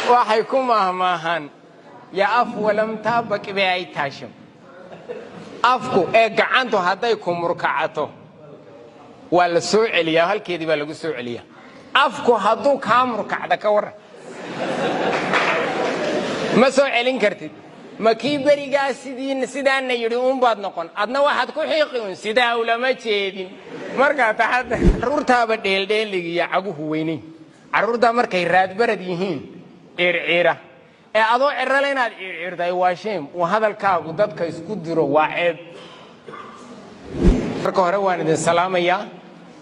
Waxay ku maahmaahaan የአፍ ወለምታ በቅቤ አይታሽም. Afku ee gacantu hadday ku murkacato, waa la soo celiyaa, halkeedii baa lagu soo celiyaa. Afku hadduu kaa murkacda, ka warran? Ma soo celin kartid. Ma kii berigaa sidii sidaana yidhi uunbaad noqon, adna waxaad ku xiiqi un sidaa ulama jeedin. Markaa taxadda carruurtaaba dheeldheeliga iyo caguhu weynayn, carruurtaa markay raadbarad yihiin ciirciira ee adoo cirale inaad ciirciirtahay waa shame. Uu hadalkaagu dadka isku diro waa ceeb. Marka hore waan idin salaamayaa.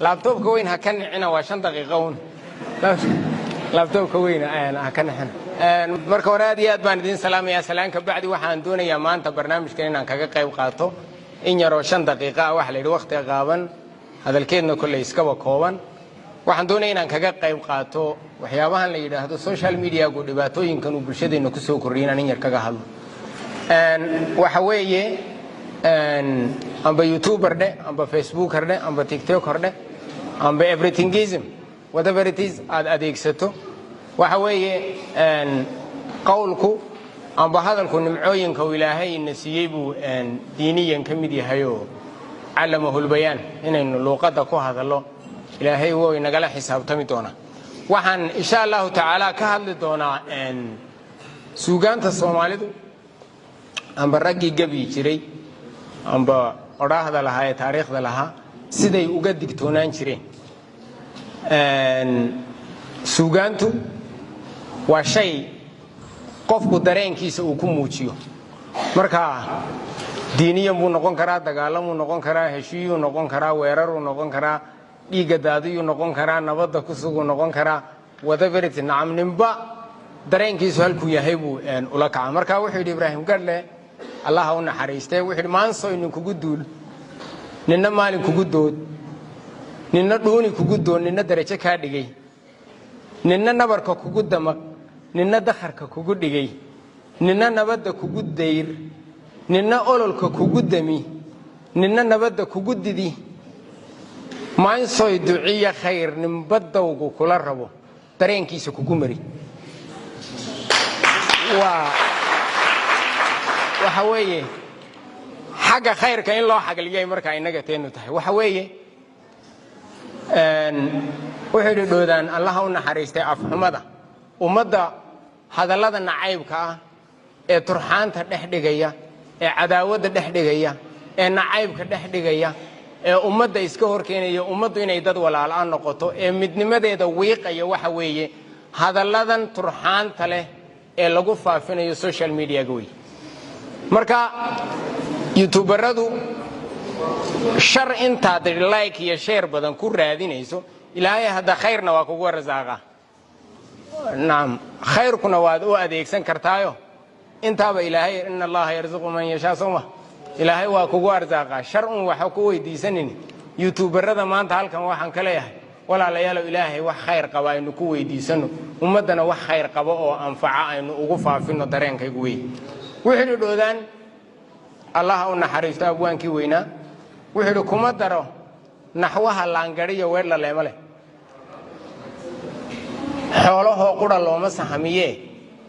Laptopka weyn ha ka nicina, waa 5 daqiiqo un. Laptopka weyn ha ka nixina. Marka hore aad iyo aad baan idin salaamayaa. Salaan ka bacdi, waxaan doonayaa maanta barnaamijkan inaan kaga qayb qaato in yaroo 5 daqiiqa ah. Waxa la yidhi wakhti qaaban hadalkeedna kolley iskaba kooban. Waxaan doonaya inaan kaga qayb qaato waxyaabahan la yidhaahdo social mediagu, dhibaatooyinkan uu bulshadeenna kusoo kordhiyay, inaan in yar kaga hadlo. Waxa weeye, amba YouTuber dhe, amba Facebooker dhe, amba TikToker dhe, amba everythingism, whatever it is aad adeegsato, waxa weeye qowlku amba hadalku nimcooyinka uu Ilaahay na siiyey buu diiniyan ka mid yahayoo علمه البيان. Inaynu luuqadda ku hadallo Ilaahay wuu inagala xisaabtami doonaa. Waxaan insha Allahu tacaala ka hadli doonaa suugaanta Soomaalidu, amba raggii gebyi jiray, amba odhaahda lahaa ee taariikhda lahaa, siday uga digtoonaan jireen. Suugaantu waa shay qofku dareenkiisa uu ku muujiyo. Marka diiniyan buu noqon karaa, dagaalamuu noqon karaa, heshiiyuu noqon karaa, weeraruu noqon karaa, dhiigga daadiyuu noqon karaa, nabadda ku suguu noqon karaa, whatever it. Nacam, ninba dareenkiisu halkuu yahay buu ula kaca. Marka wuxuu yidhi Ibraahim Gadhle, Allaha u naxariistee, wuxuu yidhi: "Maansoy nin kugu duul, ninna maalin kugu dood, ninna dhuuni kugu doon, ninna darajo kaa dhigay, ninna nabarka kugu damaq, ninna dakharka kugu dhigay, ninna nabadda kugu dayr, ninna ololka kugu dami, ninna nabadda kugu didi. Maansoy duciya khayr, ninba dawgu kula rabo dareenkiisa kugu mari." Waa waxa weeye xagga khayrka in loo xagliyay. Markaa innaga teenu tahay waxa weeye, wuxuu yidhi Dhoodaan, Allaha u naxariistay, afxumada ummadda, hadallada nacaybka ah ee turxaanta dhex dhigaya, ee cadaawadda dhex dhigaya, ee nacaybka dhex dhigaya, ee ummadda iska hor keenaya, ummaddu inay dad walaala noqoto ee midnimadeeda wiiqaya, waxa weeye hadalladan turxaanta leh ee lagu faafinayo social mediaga wey. Marka YouTuberadu shar intaad like iyo share badan ku raadinayso, Ilaahay hadda khayrna waa kugu rasaaqa. Nacam, khayrkuna waad u adeegsan kartaayo intaaba Ilaahay إن الله يرزق من يشاء, soma? Ilaahay waa kugu arsaaqaa. Shar un waxa ku weydiisanin. YouTuberada maanta halkan waxaan ka leeyahay, walaalayaalow, Ilaahay wax khayr qaba aynu ku weydiisano, ummaddana wax khayr qabo oo anfaca aynu ugu faafino. Dareenkaygu wey. Wuxuu yidhi Dhoodaan, Allaha u naxariisto, abwaankii weynaa, wuxuu yidhi: "Kuma daro naxwaha laangadiyo weedh leema leh, xoolahoo qura looma sahamiye,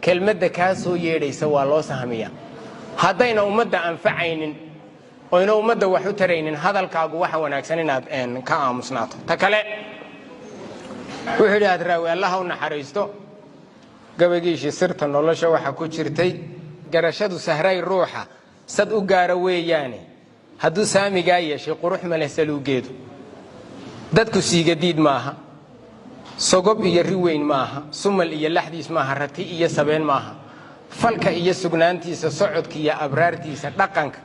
kelmadda kaa soo yeedhaysa waa loo sahamiyaa. Haddayna ummadda anfacaynin oyna ummadda wax u taraynin, hadalkaagu waxa wanaagsan inaad ka aamusnaato." Ta kale wuxuu yidhi Hadraawi, Allaha u naxariisto, gabaygiishii Sirta Nolosha waxa ku jirtay: "Garashadu sahray ruuxa sad u gaara weeyaane, hadduu saamigaa yeeshay qurux maleh saluugeedu. Dadku siigadiid maaha, sogob iyo ri weyn maaha, sumal iyo laxdiis maaha, rati iyo sabeen maaha. Falka iyo sugnaantiisa, socodka iyo abraartiisa, dhaqanka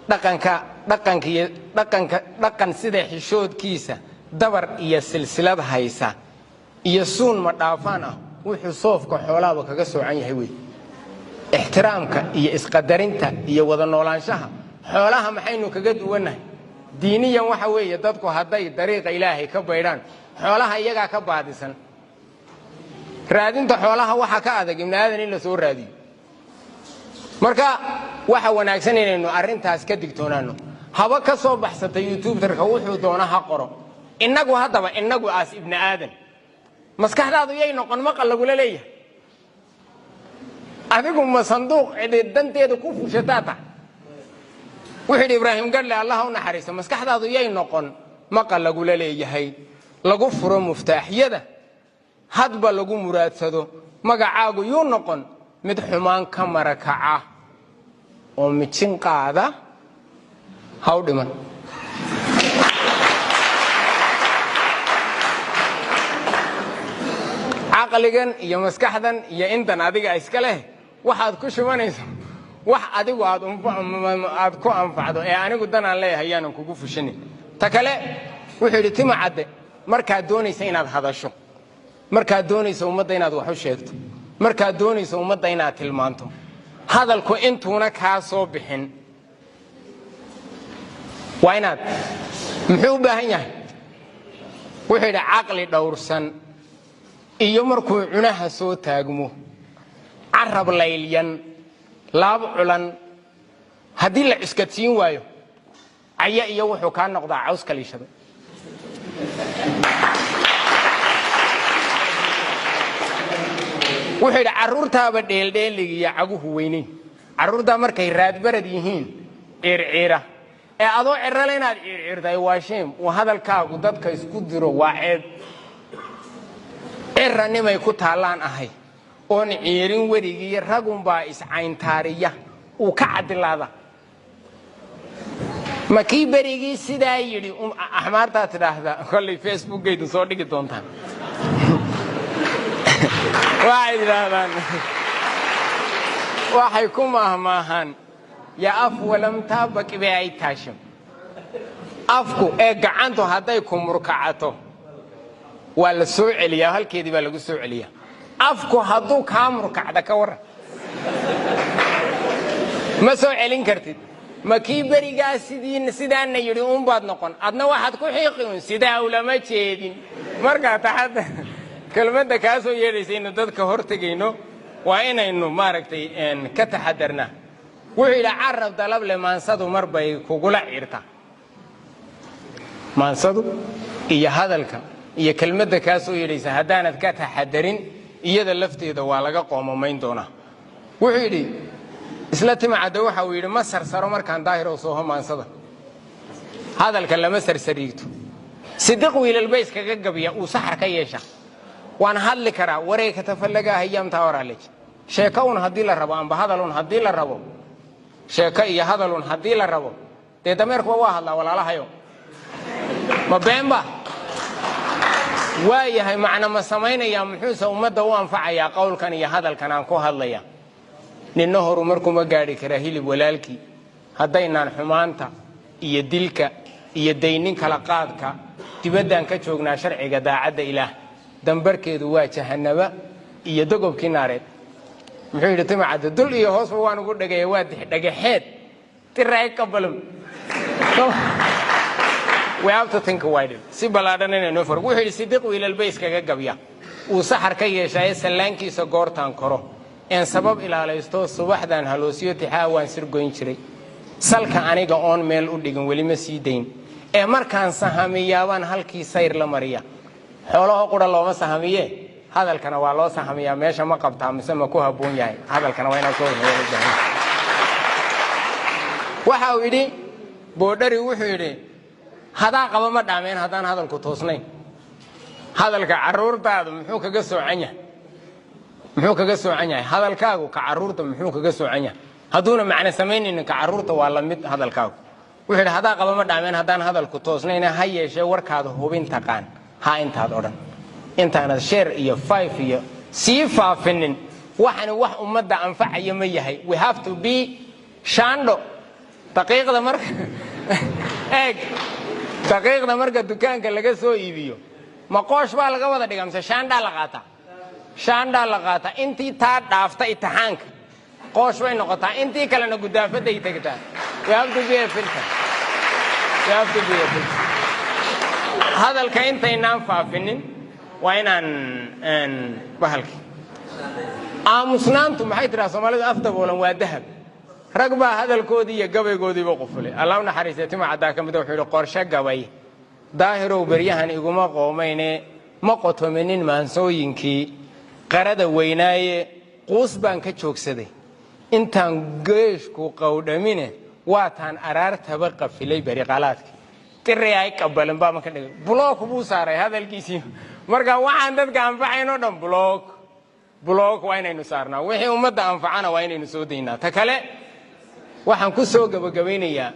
dhaqanka dhaqanka iyo dhaqanka dhaqan sida xishoodkiisa, dabar iyo silsilad haysa iyo suun ma dhaafaan ah, wuxuu soofka xoolaaba kaga soocan yahay wey." Ixtiraamka iyo isqadarinta iyo wada noolaanshaha xoolaha maxaynu kaga duwannahay diiniyan? Waxa weeye, dadku hadday dariiqa Ilaahay ka baydhaan, xoolaha iyagaa ka baadisan. Raadinta xoolaha waxa ka adag ibni aadan in la soo raadiyo. Marka waxa wanaagsan inaynu arrintaas ka digtoonaano. Haba ka soo baxsata YouTuberka, wuxuu doona ha qoro. Innagu haddaba, innagu aas ibni aadan, maskaxdaadu yay noqon maqal lagula leeyahay. Adigu ma sanduuq cidi danteeda ku fushataa tahay? Wuxuu yidhi Ibraahim Gadhle, Allaha u naxariisto, maskaxdaadu yay noqon maqa lagula leeyahay, lagu furo muftaaxyada, hadba lagu muraadsado. Magacaagu yuu noqon mid xumaan ka marakaca oo mijin qaada ha u dhiman. Caqligan iyo maskaxdan iyo intan adiga iska leh waxaad ku shubanayso wax adigu aad ku anfacdo ee anigu danaan leeyahay yaanan kugu fushinin. Ta kale wuxuu yidhi Tima Cadde, markaad doonaysa inaad hadasho, markaad doonayso ummadda inaad wax u sheegto, markaad doonayso ummadda inaad tilmaanto, hadalku intuuna kaa soo bixin waa inaad muxuu u baahan yahay? Wuxuu yidhi caqli dhowrsan iyo markuu cunaha soo taagmo, carab laylyan, laab culan, haddii la cuskadsiin waayo caya iyo wuxuu kaa noqdaa caws kaliishaday. Wuxuu yidhi carruurtaaba dheeldheeliga iyo caguhu weynayn, carruurtaa markay raadbarad yihiin ciirciira ee adoo cirale inaad ciirciirtahay waa sheem, uu hadalkaagu dadka isku diro waa ceeb. Ciranimay ku taallaan ahay oon ciirin weligii, ragunbaa iscayntaariya uu ka cadilaada. Ma kii berigii sidaa yidhi? Axmaartaa tidhaahdaa, kollay Facebookaydu soo dhigi doontaan, waxay tidhaahdaan, waxay ku maahmaahaan ya af walamtaa baqibe ay taashim. Afku ee gacantu hadday ku murkacato waa la soo celiyaa, halkeedii baa lagu soo celiyaa. Afku hadduu kaa murkacda ka warran, ma soo celin kartid. Ma kii berigaa sidii sidaana yidhi uunbaad noqon, adna waxaad ku xiiqi un sidaa ulama jeedin. Markaa taxadda kelmadda kaa soo yeedhaysa inu dadka hor tegayno waa inaynu maaragtay ka taxadarnaa. Wuxuu yidhi carab dalable maansadu mar bay kugula ciirtaa. Maansadu iyo hadalka iyo kelmadda kaa soo yeedhaysa haddaanad ka taxadarin, iyada lafteeda waa laga qoomamayn doonaa. Wuxuu yidhi isla Timacadde, waxa uu yidhi ma sarsaro markaan Daahirow sooho maansada, hadalka lama sarsariigto. Sidiq wiilalba iskaga gabiya uu saxar ka yeesha. Waan hadli karaa wareegka tafallagaa hayaamtaa waraaleej. Sheeko un haddii la rabo amba hadal un haddii la rabo, sheeko iyo hadal un haddii la rabo, dee dameerkuba waa hadlaa. Walaalahayo, ma beenba waa yahay? Macna ma samaynayaa? Muxuuse ummadda u anfacayaa qowlkan iyo hadalkan aan ku hadlaya? Ninna horu markuma gaadhi karaa hilib walaalkii haddaynaan xumaanta iyo dilka iyo daynin kala qaadka dibaddaan ka joognaa. Sharciga daacadda Ilaah dambarkeedu waa jahannaba iyo dogobkii naareed. Muxuu yidhi Timacadde? Dul iyo hoosba waan ugu dhageeya, waa dixdhagaxeed tiraay kabalum. We have to think wider, si ballaadhan inaynoo faro. Wuxuu yidhi sidiq wiilalba iskaga gabya uu saxar ka yeeshaaye, sallaankiisa goortaan koro een sabab ilaalaysto, subaxdan haloosiyo tixaa waan sirgoyn jiray. Salka aniga oon meel u dhigin weli ma sii dayn ee markaan sahamiyaabaan halkii sayr la mariya. Xoolaho qura looma sahamiye, hadalkana waa loo sahamiyaa. Meesha ma qabtaa mise ma ku habboon yahay? Hadalkana waa inaad soo. Waxa uu yidhi Boodhari, wuxuu yidhi hadaa qaba ma dhaameen haddaan hadalku toosnayn. Hadalka carruurtaadu muxuu kaga soocan yahay? Muxuu kaga soocan yahay hadalkaagu ka carruurta? Muxuu kaga soocan yahay hadduuna macno samaynaynin? Ka carruurta waa la mid hadalkaagu. Wuxuu yidhi hadaa qaba ma dhaameen haddaan hadalku toosnayna, ha yeeshee warkaada hubin taqaan ha intaad odhan, intaanad share iyo five iyo sii faafinin, waxani wax ummadda anfacaya ma yahay? We have to be shaandho daqiiqda marka eeg. Daqiiqda marka dukaanka laga soo iibiyo, ma qoosh baa laga wada dhigaa mise shaandhaa la qaataa? Shaandhaa la qaataa. Intii taa dhaafta itixaanka qoosh bay noqotaa, intii kalena gudaafaday tegtaa. We have to be a filter. We have to be a filter. Hadalka intaynaan faafinin waa inaan bahalki aamusnaantu. Maxay tidhaha Soomaalidu? Af daboolan waa dahab. Rag baa hadalkoodii iyo gabaygoodiiba qufulay. Allah u naxariistay Tima Caddaa ka mida, wuxuu yidhi qorshe gabay Daahirow beryahan iguma qoomayne, ma qotominin maansooyinkii qarada weynaaye. Quus baan ka joogsaday intaan geeshku qawdhamine, waataan araartaba qafilay beriqalaadka tiri ay qabalin baa maka dhigay. Block buu saaray hadalkiisii. Marka waxaan dadka anfacayn oo dhan block, block waa inaynu saarnaa. Wixii ummadda anfacana waa inaynu soo daynaa. Ta kale, waxaan ku soo gebagabaynayaa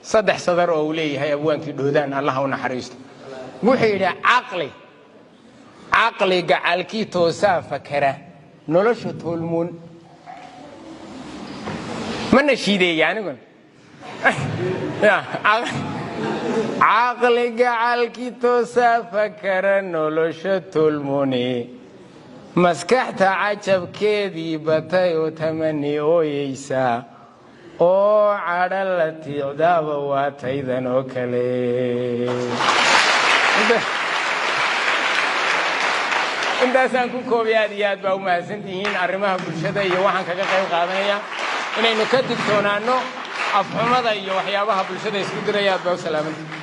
3 sadar oo uu leeyahay abwaankii Dhoodaan, Allaha u naxariisto. Wuxuu yidhi: Caqli gacalkii toosaa fakara nolosha toolmoon." Ma nashiideeya aniguna? Caqli gacalkii toosaa fakara nolosha toolmoone, maskaxta cajabkeedii batay oo tamani ooyeysa oo cadho la tiicdaaba waa taydan oo kale. Intaasaan ku koobay. Aad iyo aad baa u mahadsantihiin. Arrimaha bulshada iyo waxaan kaga qayb qaadanaya inaynu ka digtoonaanno afxumada iyo waxyaabaha bulshada isku diraya. Aad baa u salaamantihiin.